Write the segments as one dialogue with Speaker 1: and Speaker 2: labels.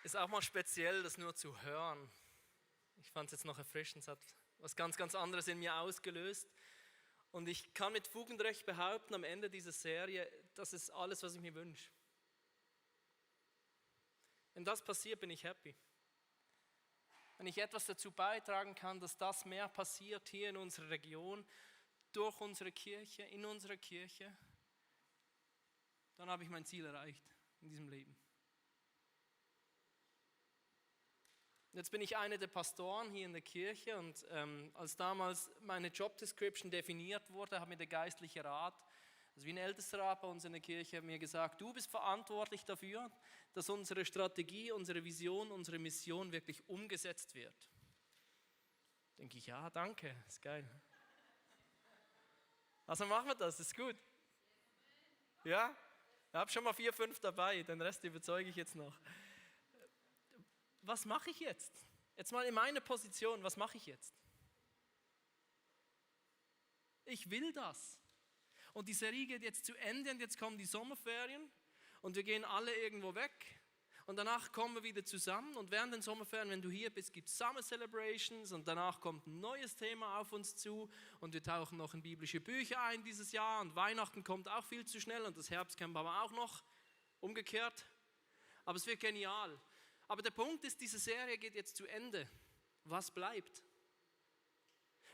Speaker 1: Ist auch mal speziell, das nur zu hören. Ich fand es jetzt noch erfrischend, es hat was ganz, ganz anderes in mir ausgelöst. Und ich kann mit Fug und Recht behaupten, am Ende dieser Serie, das ist alles, was ich mir wünsche. Wenn das passiert, bin ich happy. Wenn ich etwas dazu beitragen kann, dass das mehr passiert hier in unserer Region, durch unsere Kirche, in unserer Kirche, dann habe ich mein Ziel erreicht in diesem Leben. Jetzt bin ich einer der Pastoren hier in der Kirche und als damals meine Job Description definiert wurde, hat mir der geistliche Rat, also wie ein Ältesterrat bei uns in der Kirche, mir gesagt, du bist verantwortlich dafür, dass unsere Strategie, unsere Vision, unsere Mission wirklich umgesetzt wird. Denke ich, ja, danke, ist geil. Also machen wir das, ist gut. Ja, ich habe schon mal 4, 5 dabei, den Rest überzeuge ich jetzt noch. Was mache ich jetzt? Jetzt mal in meiner Position, was mache ich jetzt? Ich will das. Und die Serie geht jetzt zu Ende und jetzt kommen die Sommerferien und wir gehen alle irgendwo weg und danach kommen wir wieder zusammen und während den Sommerferien, wenn du hier bist, gibt es Summer Celebrations und danach kommt ein neues Thema auf uns zu und wir tauchen noch in biblische Bücher ein dieses Jahr und Weihnachten kommt auch viel zu schnell und das Herbstcamp aber auch noch, umgekehrt. Aber es wird genial. Aber der Punkt ist, diese Serie geht jetzt zu Ende. Was bleibt?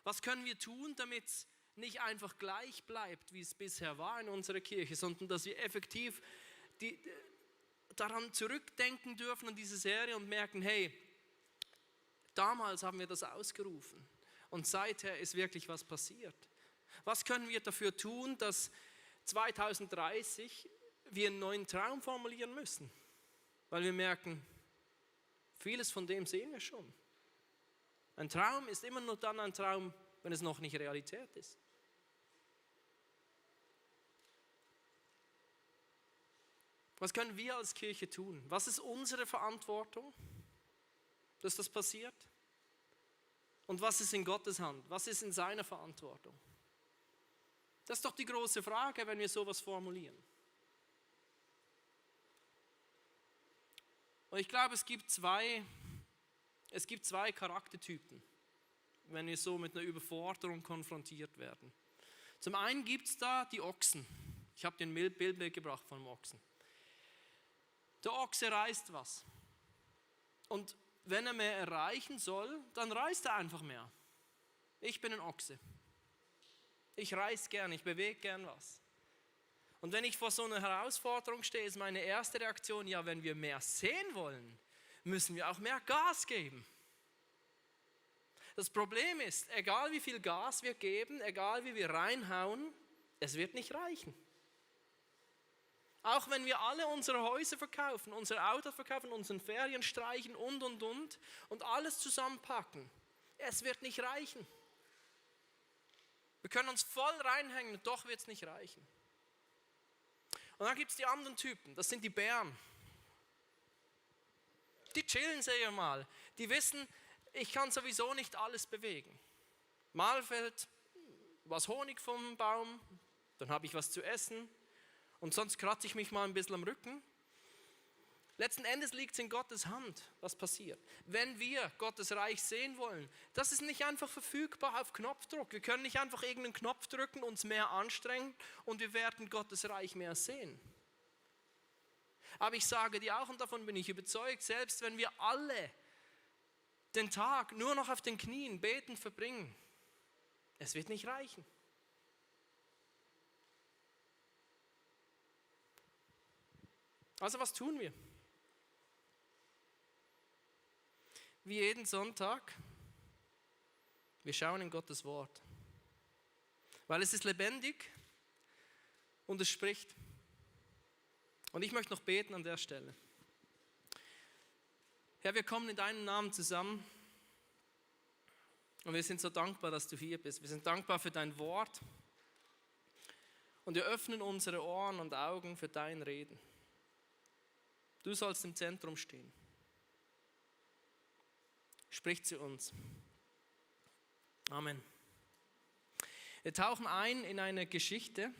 Speaker 1: Was können wir tun, damit es nicht einfach gleich bleibt, wie es bisher war in unserer Kirche, sondern dass wir effektiv daran zurückdenken dürfen an diese Serie und merken, hey, damals haben wir das ausgerufen und seither ist wirklich was passiert. Was können wir dafür tun, dass 2030 wir einen neuen Traum formulieren müssen? Weil wir merken, vieles von dem sehen wir schon. Ein Traum ist immer nur dann ein Traum, wenn es noch nicht Realität ist. Was können wir als Kirche tun? Was ist unsere Verantwortung, dass das passiert? Und was ist in Gottes Hand? Was ist in seiner Verantwortung? Das ist doch die große Frage, wenn wir sowas formulieren. Und ich glaube, es gibt zwei Charaktertypen, wenn wir so mit einer Überforderung konfrontiert werden. Zum einen gibt es da die Ochsen. Ich habe dir ein Bild mitgebracht von einem Ochsen. Der Ochse reißt was. Und wenn er mehr erreichen soll, dann reißt er einfach mehr. Ich bin ein Ochse. Ich reiß gern, ich bewege gern was. Und wenn ich vor so einer Herausforderung stehe, ist meine erste Reaktion, ja, wenn wir mehr sehen wollen, müssen wir auch mehr Gas geben. Das Problem ist, egal wie viel Gas wir geben, egal wie wir reinhauen, es wird nicht reichen. Auch wenn wir alle unsere Häuser verkaufen, unser Auto verkaufen, unseren Ferien streichen und alles zusammenpacken, es wird nicht reichen. Wir können uns voll reinhängen und doch wird es nicht reichen. Und dann gibt es die anderen Typen, das sind die Bären. Die chillen sehr mal. Die wissen, ich kann sowieso nicht alles bewegen. Mal fällt was Honig vom Baum, dann habe ich was zu essen und sonst kratze ich mich mal ein bisschen am Rücken. Letzten Endes liegt es in Gottes Hand, was passiert. Wenn wir Gottes Reich sehen wollen, das ist nicht einfach verfügbar auf Knopfdruck. Wir können nicht einfach irgendeinen Knopf drücken, uns mehr anstrengen und wir werden Gottes Reich mehr sehen. Aber ich sage dir auch, und davon bin ich überzeugt, selbst wenn wir alle den Tag nur noch auf den Knien betend verbringen, es wird nicht reichen. Also was tun wir? Wie jeden Sonntag, wir schauen in Gottes Wort. Weil es ist lebendig und es spricht. Und ich möchte noch beten an der Stelle. Herr, wir kommen in deinem Namen zusammen und wir sind so dankbar, dass du hier bist. Wir sind dankbar für dein Wort und wir öffnen unsere Ohren und Augen für dein Reden. Du sollst im Zentrum stehen. Sprich zu uns. Amen. Wir tauchen ein in eine Geschichte,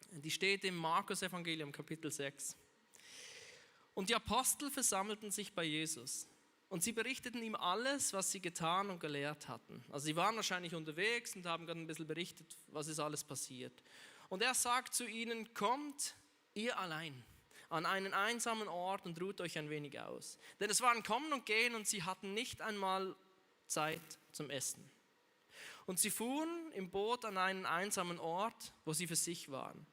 Speaker 1: die steht im Markus-Evangelium, Kapitel 6. Und die Apostel versammelten sich bei Jesus. Und sie berichteten ihm alles, was sie getan und gelehrt hatten. Also sie waren wahrscheinlich unterwegs und haben gerade ein bisschen berichtet, was ist alles passiert. Und er sagt zu ihnen, kommt ihr allein an einen einsamen Ort und ruht euch ein wenig aus. Denn es waren Kommen und Gehen und sie hatten nicht einmal Zeit zum Essen. Und sie fuhren im Boot an einen einsamen Ort, wo sie für sich waren.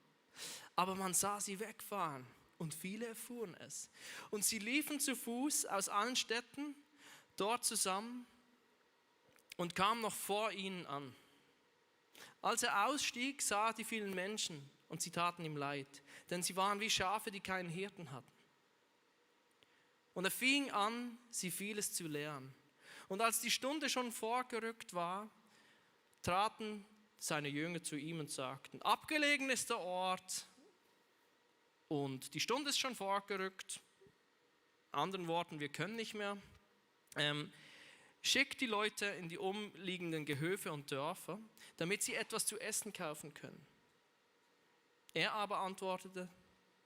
Speaker 1: Aber man sah sie wegfahren. Und viele erfuhren es. Und sie liefen zu Fuß aus allen Städten dort zusammen und kamen noch vor ihnen an. Als er ausstieg, sah er die vielen Menschen und sie taten ihm leid, denn sie waren wie Schafe, die keinen Hirten hatten. Und er fing an, sie vieles zu lehren. Und als die Stunde schon vorgerückt war, traten seine Jünger zu ihm und sagten, abgelegen ist der Ort, und die Stunde ist schon vorgerückt. Anderen Worten, wir können nicht mehr. Schickt die Leute in die umliegenden Gehöfe und Dörfer, damit sie etwas zu essen kaufen können. Er aber antwortete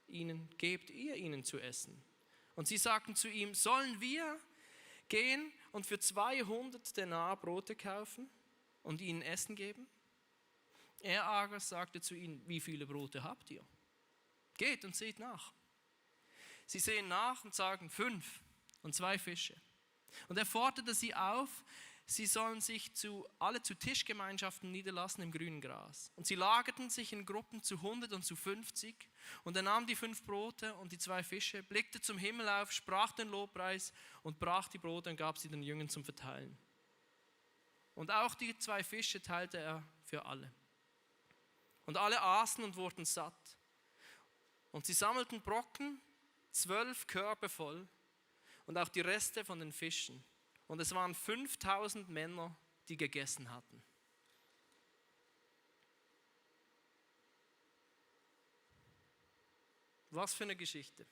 Speaker 1: ihnen, gebt ihr ihnen zu essen. Und sie sagten zu ihm, sollen wir gehen und für 200 Denar Brote kaufen und ihnen Essen geben? Er aber sagte zu ihnen, wie viele Brote habt ihr? Geht und seht nach. Sie sehen nach und sagen 5 und 2 Fische. Und er forderte sie auf, sie sollen sich alle zu Tischgemeinschaften niederlassen im grünen Gras. Und sie lagerten sich in Gruppen zu 100 und zu 50. Und er nahm die 5 Brote und die 2 Fische, blickte zum Himmel auf, sprach den Lobpreis und brach die Brote und gab sie den Jüngern zum Verteilen. Und auch die 2 Fische teilte er für alle. Und alle aßen und wurden satt. Und sie sammelten Brocken, 12 Körbe voll und auch die Reste von den Fischen. Und es waren 5000 Männer, die gegessen hatten. Was für eine Geschichte.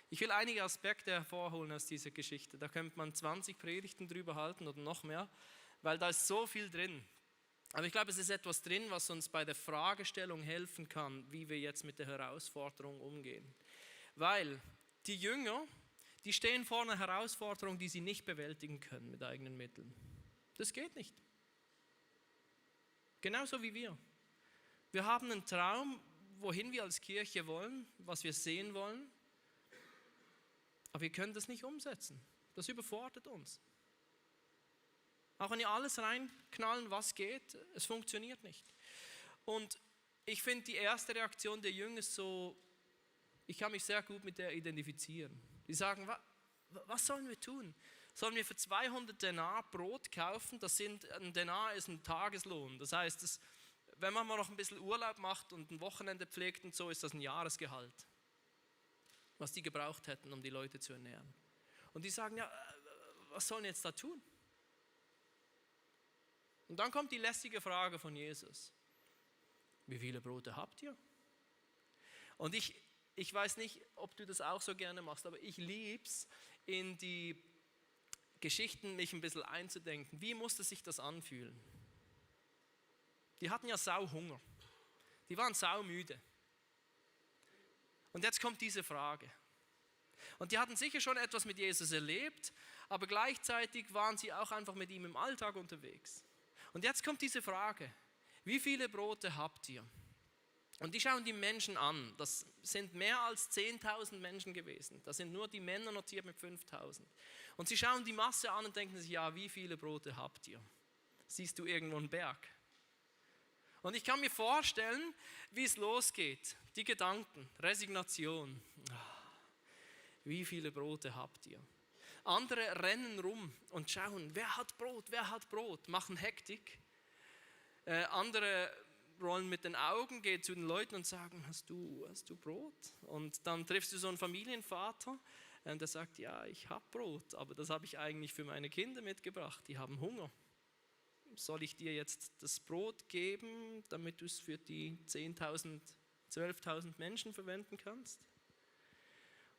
Speaker 1: Ich will einige Aspekte hervorholen aus dieser Geschichte. Da könnte man 20 Predigten drüber halten oder noch mehr, weil da ist so viel drin. Aber ich glaube, es ist etwas drin, was uns bei der Fragestellung helfen kann, wie wir jetzt mit der Herausforderung umgehen. Weil die Jünger, die stehen vor einer Herausforderung, die sie nicht bewältigen können mit eigenen Mitteln. Das geht nicht. Genauso wie wir. Wir haben einen Traum, wohin wir als Kirche wollen, was wir sehen wollen, aber wir können das nicht umsetzen. Das überfordert uns. Auch wenn ihr alles reinknallen, was geht, es funktioniert nicht. Und ich finde die erste Reaktion der Jünger so, ich kann mich sehr gut mit der identifizieren. Die sagen, was sollen wir tun? Sollen wir für 200 Denar Brot kaufen? Ein Denar ist ein Tageslohn. Das heißt, wenn man mal noch ein bisschen Urlaub macht und ein Wochenende pflegt und so, ist das ein Jahresgehalt, was die gebraucht hätten, um die Leute zu ernähren. Und die sagen, ja, was sollen wir jetzt da tun? Und dann kommt die lästige Frage von Jesus. Wie viele Brote habt ihr? Und ich weiß nicht, ob du das auch so gerne machst, aber ich liebe es, in die Geschichten mich ein bisschen einzudenken. Wie musste sich das anfühlen? Die hatten ja Sauhunger. Die waren saumüde. Und jetzt kommt diese Frage. Und die hatten sicher schon etwas mit Jesus erlebt, aber gleichzeitig waren sie auch einfach mit ihm im Alltag unterwegs. Und jetzt kommt diese Frage, wie viele Brote habt ihr? Und die schauen die Menschen an, das sind mehr als 10.000 Menschen gewesen, da sind nur die Männer notiert mit 5.000. Und sie schauen die Masse an und denken sich, ja, wie viele Brote habt ihr? Siehst du irgendwo einen Berg? Und ich kann mir vorstellen, wie es losgeht, die Gedanken, Resignation. Wie viele Brote habt ihr? Andere rennen rum und schauen, wer hat Brot, machen Hektik. Andere rollen mit den Augen, gehen zu den Leuten und sagen, hast du Brot? Und dann triffst du so einen Familienvater, der sagt, ja, ich habe Brot, aber das habe ich eigentlich für meine Kinder mitgebracht, die haben Hunger. Soll ich dir jetzt das Brot geben, damit du es für die 10.000, 12.000 Menschen verwenden kannst?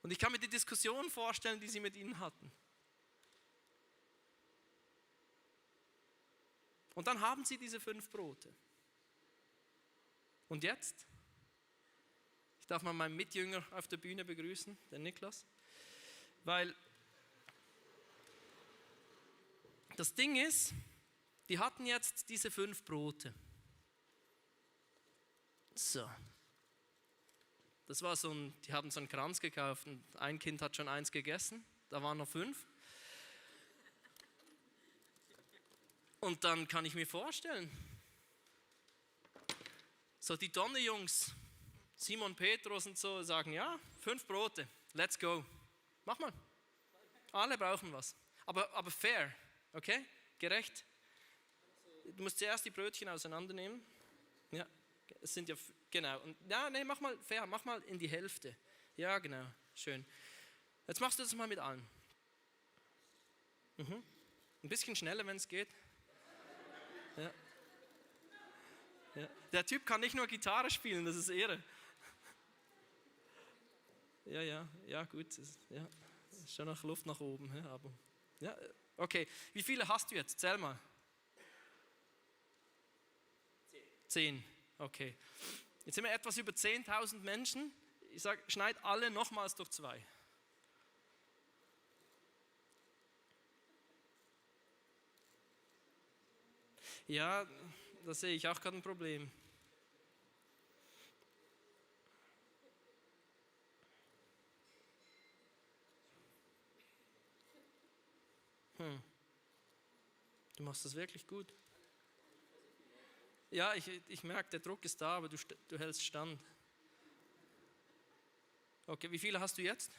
Speaker 1: Und ich kann mir die Diskussion vorstellen, die sie mit ihnen hatten. Und dann haben sie diese 5 Brote. Und jetzt? Ich darf mal meinen Mitjünger auf der Bühne begrüßen, den Niklas. Weil das Ding ist, die hatten jetzt diese 5 Brote. So. Das war die haben so einen Kranz gekauft und ein Kind hat schon 1 gegessen, da waren noch 5. Und dann kann ich mir vorstellen, so die Donnerjungs, Simon Petrus und so, sagen, ja, 5 Brote, let's go. Mach mal. Alle brauchen was. Aber fair, okay? Gerecht. Du musst zuerst die Brötchen auseinandernehmen. Ja, es sind ja, genau. Und, ja, nee, mach mal fair, mach mal in die Hälfte. Ja, genau, schön. Jetzt machst du das mal mit allen. Ein bisschen schneller, wenn es geht. Ja. Ja. Der Typ kann nicht nur Gitarre spielen, das ist Ehre. Ja, gut. Ja. Ist schon noch Luft nach oben. Ja, aber, ja, okay, wie viele hast du jetzt? Zähl mal. 10. Okay. Jetzt sind wir etwas über 10.000 Menschen. Ich sage, schneid alle nochmals durch 2. Ja, da sehe ich auch gerade ein Problem. Du machst das wirklich gut. Ja, ich merke, der Druck ist da, aber du hältst stand. Okay, wie viele hast du jetzt?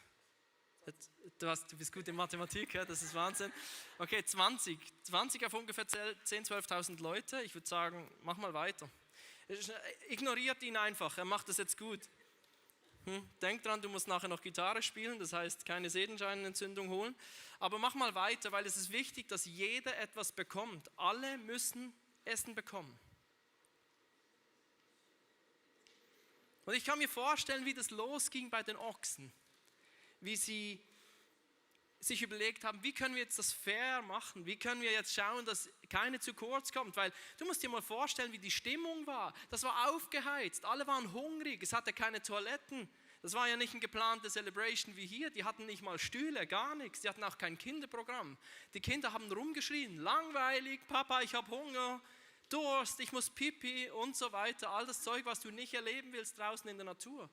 Speaker 1: Du bist gut in Mathematik, ja, das ist Wahnsinn. Okay, 20. 20 auf ungefähr 10.000, 12.000 Leute. Ich würde sagen, mach mal weiter. Ignoriert ihn einfach, er macht das jetzt gut. Denk dran, du musst nachher noch Gitarre spielen, das heißt keine Sehenscheinentzündung holen. Aber mach mal weiter, weil es ist wichtig, dass jeder etwas bekommt. Alle müssen Essen bekommen. Und ich kann mir vorstellen, wie das losging bei den Ochsen. Wie sie sich überlegt haben, wie können wir jetzt das fair machen? Wie können wir jetzt schauen, dass keine zu kurz kommt? Weil du musst dir mal vorstellen, wie die Stimmung war. Das war aufgeheizt, alle waren hungrig, es hatte keine Toiletten. Das war ja nicht eine geplante Celebration wie hier. Die hatten nicht mal Stühle, gar nichts. Die hatten auch kein Kinderprogramm. Die Kinder haben rumgeschrien, langweilig, Papa, ich habe Hunger, Durst, ich muss Pipi und so weiter. All das Zeug, was du nicht erleben willst draußen in der Natur.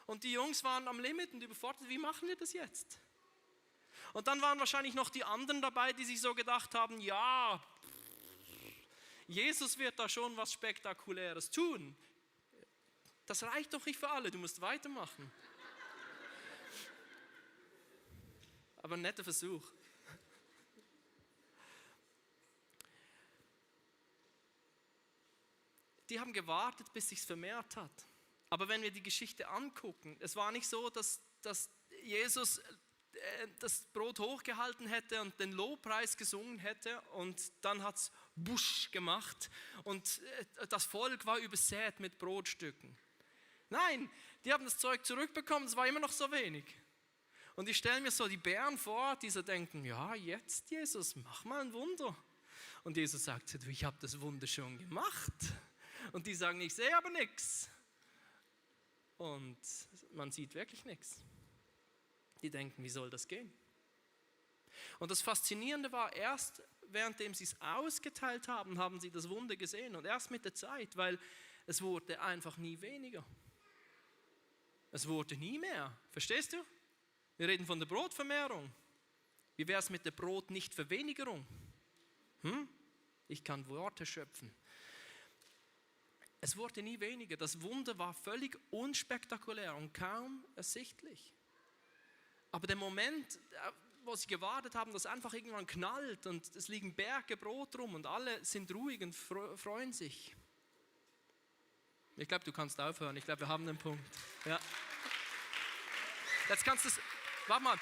Speaker 1: Und die Jungs waren am Limit und überfordert, wie machen wir das jetzt? Und dann waren wahrscheinlich noch die anderen dabei, die sich so gedacht haben, ja, Jesus wird da schon was Spektakuläres tun. Das reicht doch nicht für alle, du musst weitermachen. Aber ein netter Versuch. Die haben gewartet, bis sich's vermehrt hat. Aber wenn wir die Geschichte angucken, es war nicht so, dass Jesus das Brot hochgehalten hätte und den Lobpreis gesungen hätte und dann hat es Busch gemacht und das Volk war übersät mit Brotstücken. Nein, die haben das Zeug zurückbekommen, es war immer noch so wenig. Und ich stelle mir so die Bären vor, die so denken, ja jetzt Jesus, mach mal ein Wunder. Und Jesus sagt, ich habe das Wunder schon gemacht. Und die sagen, ich sehe aber nichts. Und man sieht wirklich nichts. Die denken, wie soll das gehen? Und das Faszinierende war, erst währenddem sie es ausgeteilt haben, haben sie das Wunder gesehen. Und erst mit der Zeit, weil es wurde einfach nie weniger. Es wurde nie mehr. Verstehst du? Wir reden von der Brotvermehrung. Wie wäre es mit der Brotnichtverwenigerung? Ich kann Worte schöpfen. Es wurde nie weniger. Das Wunder war völlig unspektakulär und kaum ersichtlich. Aber der Moment, wo sie gewartet haben, dass einfach irgendwann knallt und es liegen Berge Brot rum und alle sind ruhig und freuen sich. Ich glaube, du kannst aufhören. Ich glaube, wir haben einen Punkt. Ja. Jetzt kannst du es, warte mal,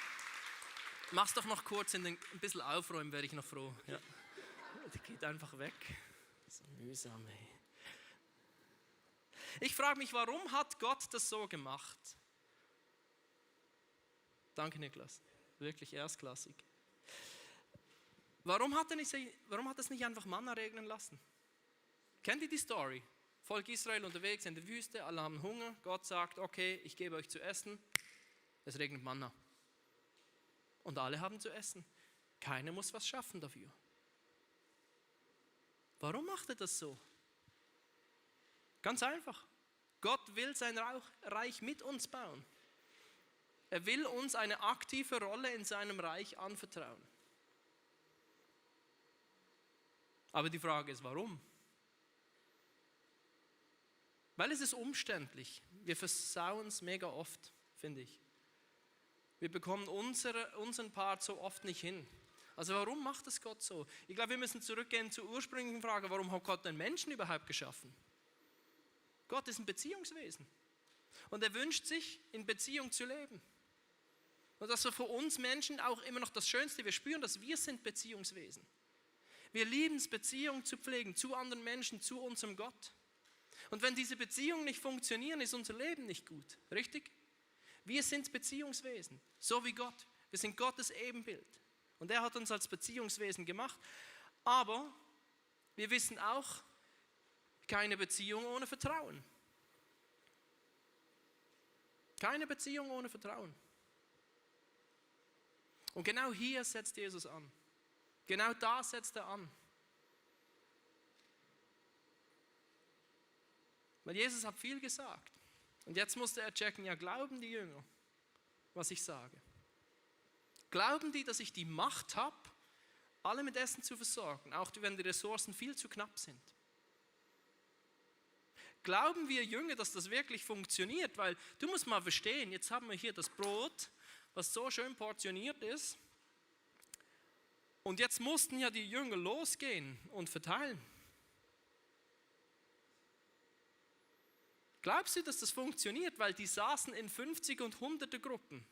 Speaker 1: mach's doch noch kurz ein bisschen aufräumen, wäre ich noch froh. Ja. Der geht einfach weg. So mühsam, ey. Ich frage mich, warum hat Gott das so gemacht? Danke, Niklas. Wirklich erstklassig. Warum hat es nicht einfach Manna regnen lassen? Kennt ihr die Story? Volk Israel unterwegs in der Wüste, alle haben Hunger. Gott sagt, okay, ich gebe euch zu essen. Es regnet Manna. Und alle haben zu essen. Keiner muss was schaffen dafür. Warum macht er das so? Ganz einfach. Gott will sein Reich mit uns bauen. Er will uns eine aktive Rolle in seinem Reich anvertrauen. Aber die Frage ist, warum? Weil es ist umständlich. Wir versauen es mega oft, finde ich. Wir bekommen unseren Part so oft nicht hin. Also warum macht es Gott so? Ich glaube, wir müssen zurückgehen zur ursprünglichen Frage, warum hat Gott den Menschen überhaupt geschaffen? Gott ist ein Beziehungswesen. Und er wünscht sich, in Beziehung zu leben. Und das ist für uns Menschen auch immer noch das Schönste. Wir spüren, dass wir sind Beziehungswesen. Wir lieben es, Beziehungen zu pflegen zu anderen Menschen, zu unserem Gott. Und wenn diese Beziehungen nicht funktionieren, ist unser Leben nicht gut. Richtig? Wir sind Beziehungswesen, so wie Gott. Wir sind Gottes Ebenbild. Und er hat uns als Beziehungswesen gemacht. Aber wir wissen auch, keine Beziehung ohne Vertrauen. Keine Beziehung ohne Vertrauen. Und genau hier setzt Jesus an. Genau da setzt er an. Weil Jesus hat viel gesagt. Und jetzt musste er checken, ja, glauben die Jünger, was ich sage? Glauben die, dass ich die Macht habe, alle mit Essen zu versorgen, auch wenn die Ressourcen viel zu knapp sind? Glauben wir Jünger, dass das wirklich funktioniert? Weil du musst mal verstehen, jetzt haben wir hier das Brot, was so schön portioniert ist. Und jetzt mussten ja die Jünger losgehen und verteilen. Glaubst du, dass das funktioniert? Weil die saßen in 50 und 100er Gruppen,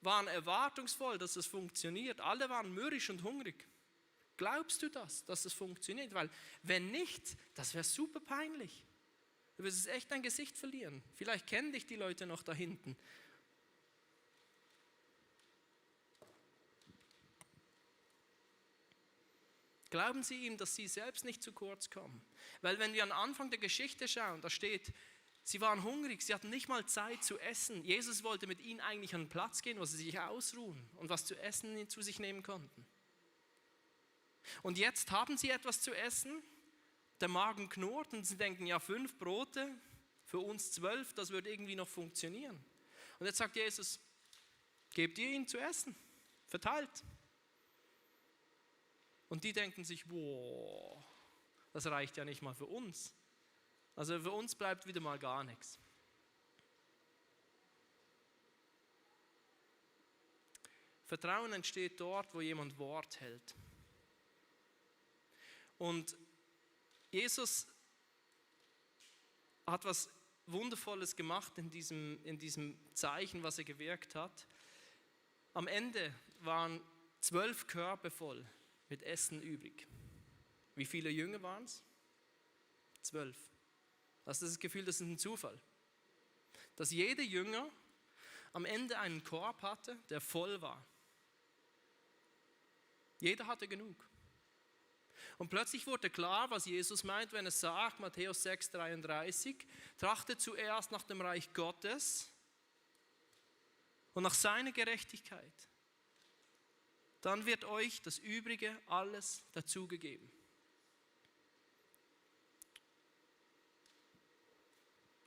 Speaker 1: waren erwartungsvoll, dass es funktioniert. Alle waren mürrisch und hungrig. Glaubst du das, dass es funktioniert? Weil wenn nicht, das wäre super peinlich. Du wirst echt dein Gesicht verlieren. Vielleicht kennen dich die Leute noch da hinten. Glauben Sie ihm, dass Sie selbst nicht zu kurz kommen? Weil wenn wir an den Anfang der Geschichte schauen, da steht, sie waren hungrig, sie hatten nicht mal Zeit zu essen. Jesus wollte mit ihnen eigentlich an einen Platz gehen, wo sie sich ausruhen und was zu essen zu sich nehmen konnten. Und jetzt haben sie etwas zu essen, der Magen knurrt und sie denken, ja, 5 Brote, für uns 12, das würde irgendwie noch funktionieren. Und jetzt sagt Jesus, gebt ihr ihnen zu essen, verteilt. Und die denken sich, boah, das reicht ja nicht mal für uns. Also für uns bleibt wieder mal gar nichts. Vertrauen entsteht dort, wo jemand Wort hält. Und Jesus hat was Wundervolles gemacht in diesem Zeichen, was er gewirkt hat. Am Ende waren 12 Körbe voll mit Essen übrig. Wie viele Jünger waren es? 12. Hast du das Gefühl, das ist ein Zufall? Dass jeder Jünger am Ende einen Korb hatte, der voll war. Jeder hatte genug. Und plötzlich wurde klar, was Jesus meint, wenn er sagt, Matthäus 6,33, trachtet zuerst nach dem Reich Gottes und nach seiner Gerechtigkeit. Dann wird euch das Übrige alles dazugegeben.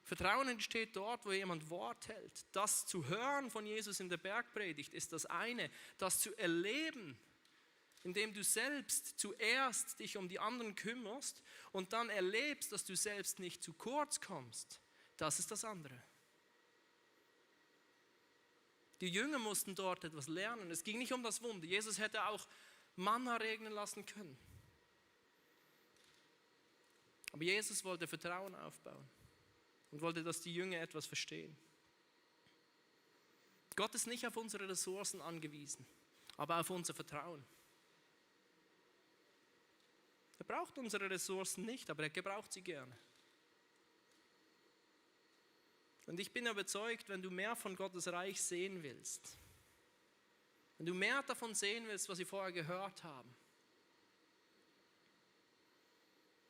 Speaker 1: Vertrauen entsteht dort, wo jemand Wort hält. Das zu hören von Jesus in der Bergpredigt ist das eine. Das zu erleben, indem du selbst zuerst dich um die anderen kümmerst und dann erlebst, dass du selbst nicht zu kurz kommst, das ist das andere. Die Jünger mussten dort etwas lernen. Es ging nicht um das Wunder. Jesus hätte auch Manna regnen lassen können. Aber Jesus wollte Vertrauen aufbauen und wollte, dass die Jünger etwas verstehen. Gott ist nicht auf unsere Ressourcen angewiesen, aber auf unser Vertrauen. Er braucht unsere Ressourcen nicht, aber er gebraucht sie gerne. Und ich bin überzeugt, wenn du mehr von Gottes Reich sehen willst, wenn du mehr davon sehen willst, was wir vorher gehört haben,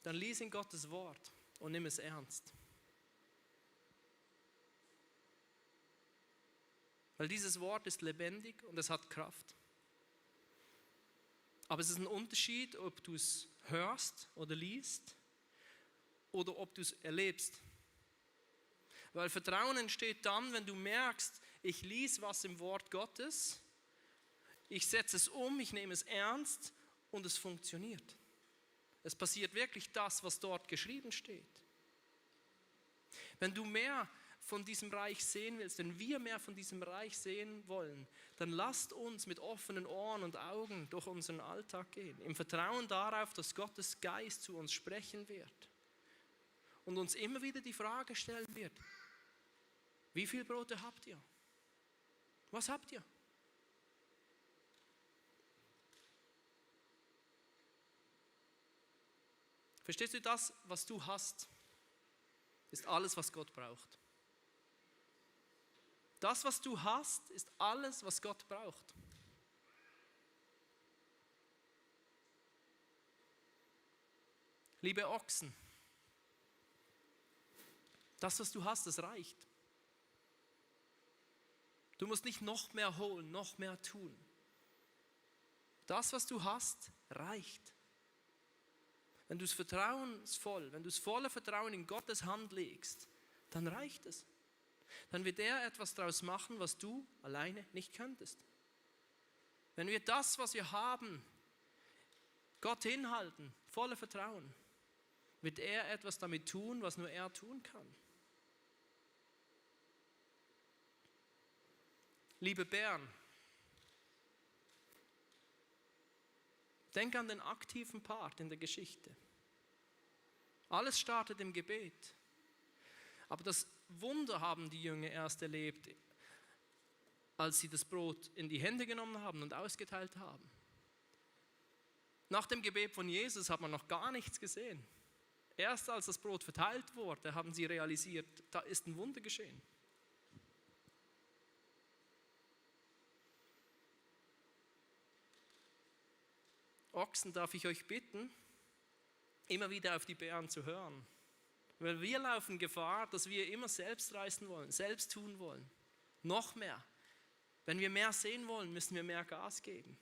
Speaker 1: dann lies in Gottes Wort. und nimm es ernst. Weil dieses Wort ist lebendig und es hat Kraft. Aber es ist ein Unterschied, ob du es hörst oder liest oder ob du es erlebst. Weil Vertrauen entsteht dann, wenn du merkst, ich lese was im Wort Gottes, ich setze es um, ich nehme es ernst und es funktioniert. Es passiert wirklich das, was dort geschrieben steht. Wenn du mehr von diesem Reich sehen willst, wenn wir mehr von diesem Reich sehen wollen, dann lasst uns mit offenen Ohren und Augen durch unseren Alltag gehen, im Vertrauen darauf, dass Gottes Geist zu uns sprechen wird und uns immer wieder die Frage stellen wird, wie viele Brote habt ihr? Was habt ihr? Verstehst du, das, was du hast, ist alles, was Gott braucht. Das, was du hast, ist alles, was Gott braucht. Liebe Ochsen, das, was du hast, das reicht. Du musst nicht noch mehr holen, noch mehr tun. Das, was du hast, reicht. Wenn du es vertrauensvoll, wenn du es voller Vertrauen in Gottes Hand legst, dann reicht es. Dann wird er etwas daraus machen, was du alleine nicht könntest. Wenn wir das, was wir haben, Gott hinhalten, voller Vertrauen, wird er etwas damit tun, was nur er tun kann. Liebe Bern, denk an den aktiven Part in der Geschichte. Alles startet im Gebet. Aber das Wunder haben die Jünger erst erlebt, als sie das Brot in die Hände genommen haben und ausgeteilt haben. Nach dem Gebet von Jesus hat man noch gar nichts gesehen. Erst als das Brot verteilt wurde, haben sie realisiert, da ist ein Wunder geschehen. Ochsen, darf ich euch bitten, immer wieder auf die Bären zu hören. Weil wir laufen Gefahr, dass wir immer selbst reißen wollen, selbst tun wollen. Noch mehr. Wenn wir mehr sehen wollen, müssen wir mehr Gas geben.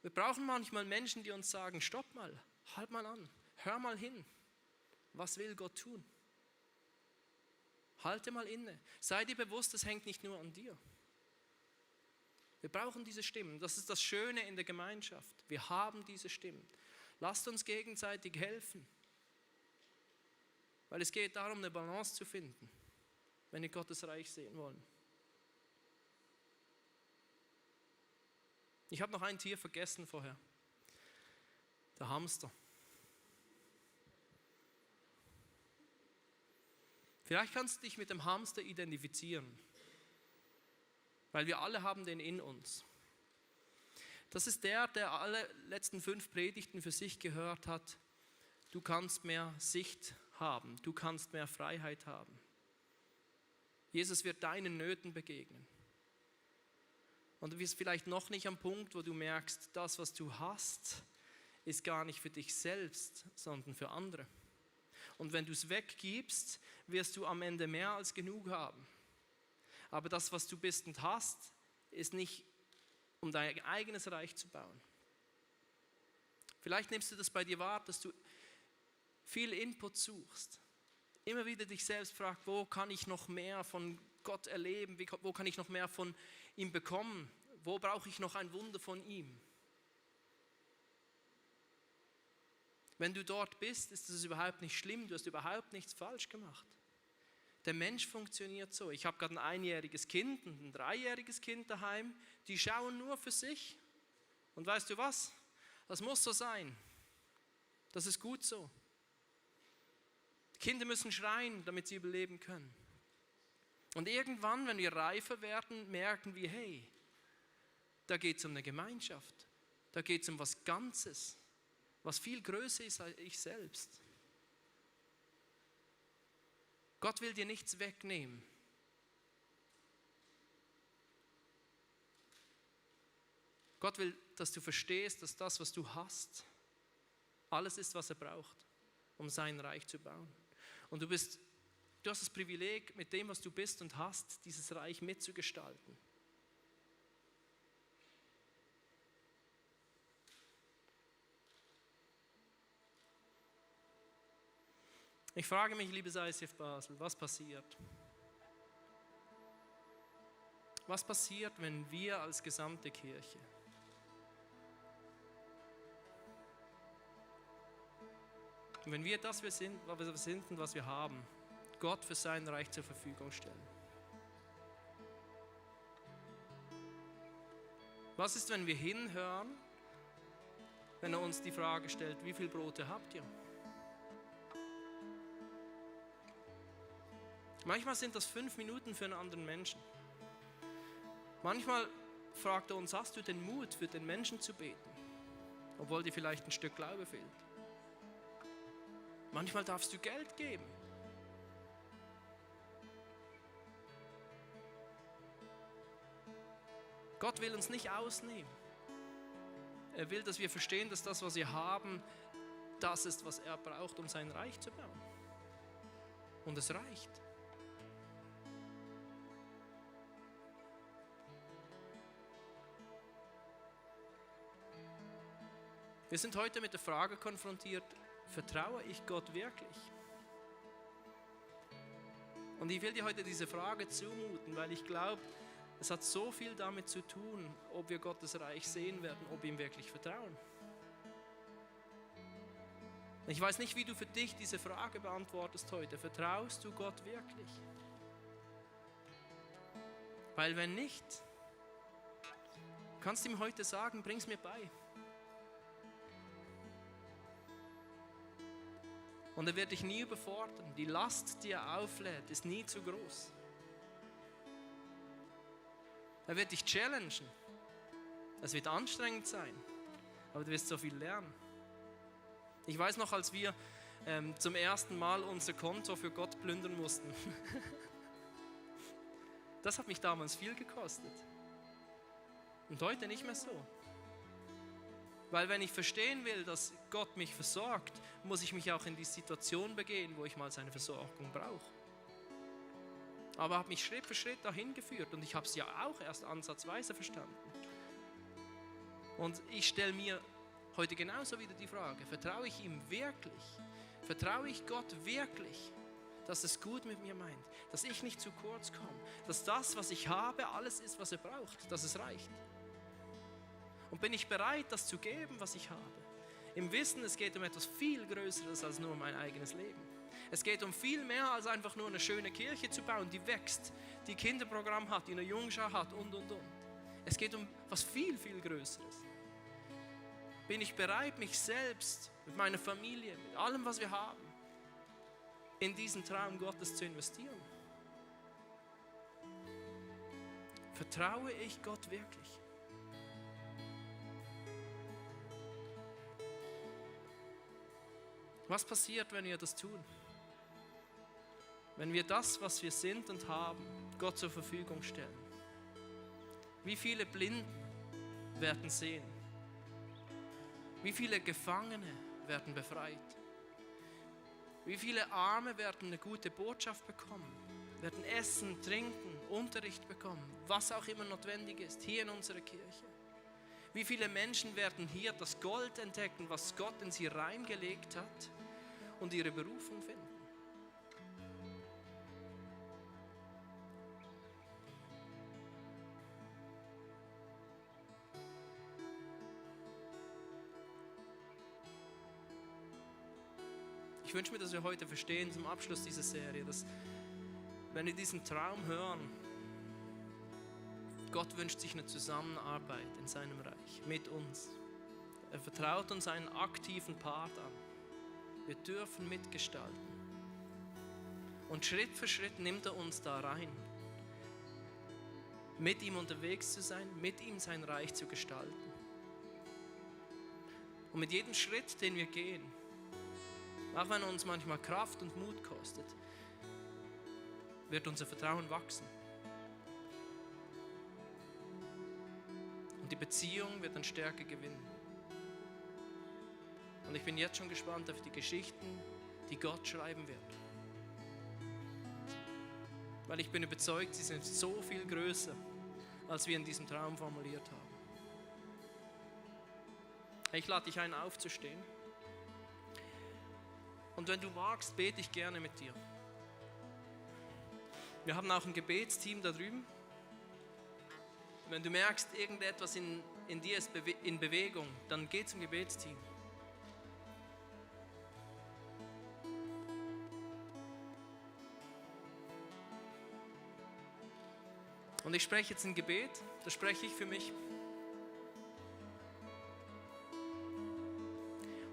Speaker 1: Wir brauchen manchmal Menschen, die uns sagen, stopp mal, halt mal an, hör mal hin. Was will Gott tun? Halte mal inne. Sei dir bewusst, es hängt nicht nur an dir. Wir brauchen diese Stimmen. Das ist das Schöne in der Gemeinschaft. Wir haben diese Stimmen. Lasst uns gegenseitig helfen. Weil es geht darum, eine Balance zu finden, wenn wir Gottes Reich sehen wollen. Ich habe noch ein Tier vergessen vorher. Der Hamster. Vielleicht kannst du dich mit dem Hamster identifizieren. Weil wir alle haben den in uns. Das ist der alle letzten 5 Predigten für sich gehört hat. Du kannst mehr Sicht haben, du kannst mehr Freiheit haben. Jesus wird deinen Nöten begegnen. Und du bist vielleicht noch nicht am Punkt, wo du merkst, das, was du hast, ist gar nicht für dich selbst, sondern für andere. Und wenn du es weggibst, wirst du am Ende mehr als genug haben. Aber das, was du bist und hast, ist nicht, um dein eigenes Reich zu bauen. Vielleicht nimmst du das bei dir wahr, dass du viel Input suchst. Immer wieder dich selbst fragst, wo kann ich noch mehr von Gott erleben? Wo kann ich noch mehr von ihm bekommen? Wo brauche ich noch ein Wunder von ihm? Wenn du dort bist, ist das überhaupt nicht schlimm. Du hast überhaupt nichts falsch gemacht. Der Mensch funktioniert so. Ich habe gerade ein 1-jähriges Kind und ein 3-jähriges Kind daheim. Die schauen nur für sich. Und weißt du was? Das muss so sein. Das ist gut so. Kinder müssen schreien, damit sie überleben können. Und irgendwann, wenn wir reifer werden, merken wir, hey, da geht es um eine Gemeinschaft. Da geht es um was Ganzes, was viel größer ist als ich selbst. Gott will dir nichts wegnehmen. Gott will, dass du verstehst, dass das, was du hast, alles ist, was er braucht. um sein Reich zu bauen. Und du hast das Privileg, mit dem, was du bist und hast, dieses Reich mitzugestalten. Ich frage mich, liebes ICF Basel, was passiert? Was passiert, wenn wir als gesamte Kirche wenn wir das wir sind und was wir haben, Gott für sein Reich zur Verfügung stellen? Was ist, wenn wir hinhören, wenn er uns die Frage stellt, wie viele Brote habt ihr? Manchmal sind das 5 Minuten für einen anderen Menschen. Manchmal fragt er uns, hast du den Mut, für den Menschen zu beten, obwohl dir vielleicht ein Stück Glaube fehlt? Manchmal darfst du Geld geben. Gott will uns nicht ausnehmen. Er will, dass wir verstehen, dass das, was wir haben, das ist, was er braucht, um sein Reich zu bauen. Und es reicht. Wir sind heute mit der Frage konfrontiert, vertraue ich Gott wirklich? Und ich will dir heute diese Frage zumuten, weil ich glaube, es hat so viel damit zu tun, ob wir Gottes Reich sehen werden, ob wir ihm wirklich vertrauen. Ich weiß nicht, wie du für dich diese Frage beantwortest heute. Vertraust du Gott wirklich? Weil wenn nicht, kannst du ihm heute sagen, bring es mir bei. Und er wird dich nie überfordern. Die Last, die er auflädt, ist nie zu groß. Er wird dich challengen. Es wird anstrengend sein, aber du wirst so viel lernen. Ich weiß noch, als wir zum ersten Mal unser Konto für Gott plündern mussten. Das hat mich damals viel gekostet. Und heute nicht mehr so. Weil wenn ich verstehen will, dass Gott mich versorgt, muss ich mich auch in die Situation begeben, wo ich mal seine Versorgung brauche. Aber er hat mich Schritt für Schritt dahin geführt und ich habe es ja auch erst ansatzweise verstanden. Und ich stelle mir heute genauso wieder die Frage, vertraue ich ihm wirklich? Vertraue ich Gott wirklich, dass es gut mit mir meint, dass ich nicht zu kurz komme, dass das, was ich habe, alles ist, was er braucht, dass es reicht? Und bin ich bereit, das zu geben, was ich habe? Im Wissen, es geht um etwas viel Größeres als nur mein eigenes Leben. Es geht um viel mehr als einfach nur eine schöne Kirche zu bauen, die wächst, die Kinderprogramm hat, die eine Jungschau hat und. Es geht um was viel, viel Größeres. Bin ich bereit, mich selbst, mit meiner Familie, mit allem, was wir haben, in diesen Traum Gottes zu investieren? Vertraue ich Gott wirklich? Was passiert, wenn wir das tun? Wenn wir das, was wir sind und haben, Gott zur Verfügung stellen? Wie viele Blinden werden sehen? Wie viele Gefangene werden befreit? Wie viele Arme werden eine gute Botschaft bekommen? Werden Essen, Trinken, Unterricht bekommen? Was auch immer notwendig ist, hier in unserer Kirche. Wie viele Menschen werden hier das Gold entdecken, was Gott in sie reingelegt hat und ihre Berufung finden? Ich wünsche mir, dass wir heute verstehen, zum Abschluss dieser Serie, dass, wenn wir diesen Traum hören, Gott wünscht sich eine Zusammenarbeit in seinem Reich mit uns. Er vertraut uns einen aktiven Part an. Wir dürfen mitgestalten. Und Schritt für Schritt nimmt er uns da rein. Mit ihm unterwegs zu sein, mit ihm sein Reich zu gestalten. Und mit jedem Schritt, den wir gehen, auch wenn er uns manchmal Kraft und Mut kostet, wird unser Vertrauen wachsen. Und die Beziehung wird an Stärke gewinnen. Und ich bin jetzt schon gespannt auf die Geschichten, die Gott schreiben wird. Weil ich bin überzeugt, sie sind so viel größer, als wir in diesem Traum formuliert haben. Ich lade dich ein, aufzustehen. Und wenn du magst, bete ich gerne mit dir. Wir haben auch ein Gebetsteam da drüben. Wenn du merkst, irgendetwas in dir ist in Bewegung, dann geh zum Gebetsteam. Und ich spreche jetzt ein Gebet, das spreche ich für mich.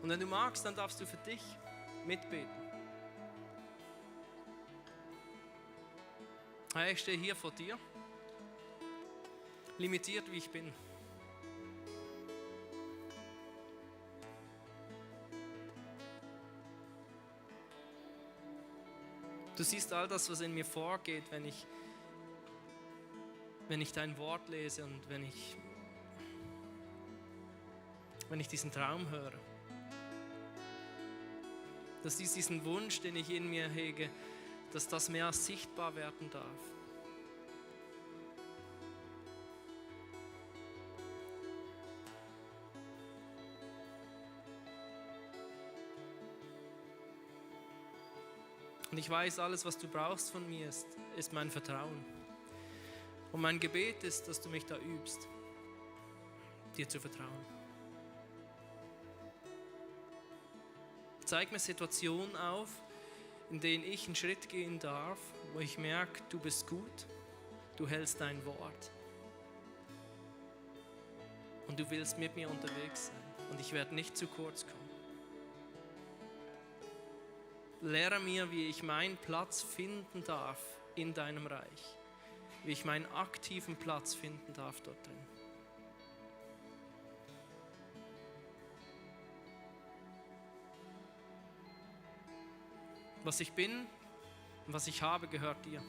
Speaker 1: Und wenn du magst, dann darfst du für dich mitbeten. Herr, ich stehe hier vor dir, limitiert wie ich bin. Du siehst all das, was in mir vorgeht, wenn ich dein Wort lese und wenn ich diesen Traum höre. Dass diesen Wunsch, den ich in mir hege, dass das mehr sichtbar werden darf. Und ich weiß, alles, was du brauchst von mir, ist mein Vertrauen. Und mein Gebet ist, dass du mich da übst, dir zu vertrauen. Zeig mir Situationen auf, in denen ich einen Schritt gehen darf, wo ich merke, du bist gut, du hältst dein Wort. Und du willst mit mir unterwegs sein. Und ich werde nicht zu kurz kommen. Lehre mir, wie ich meinen Platz finden darf in deinem Reich. Wie ich meinen aktiven Platz finden darf dort drin. Was ich bin und was ich habe, gehört dir.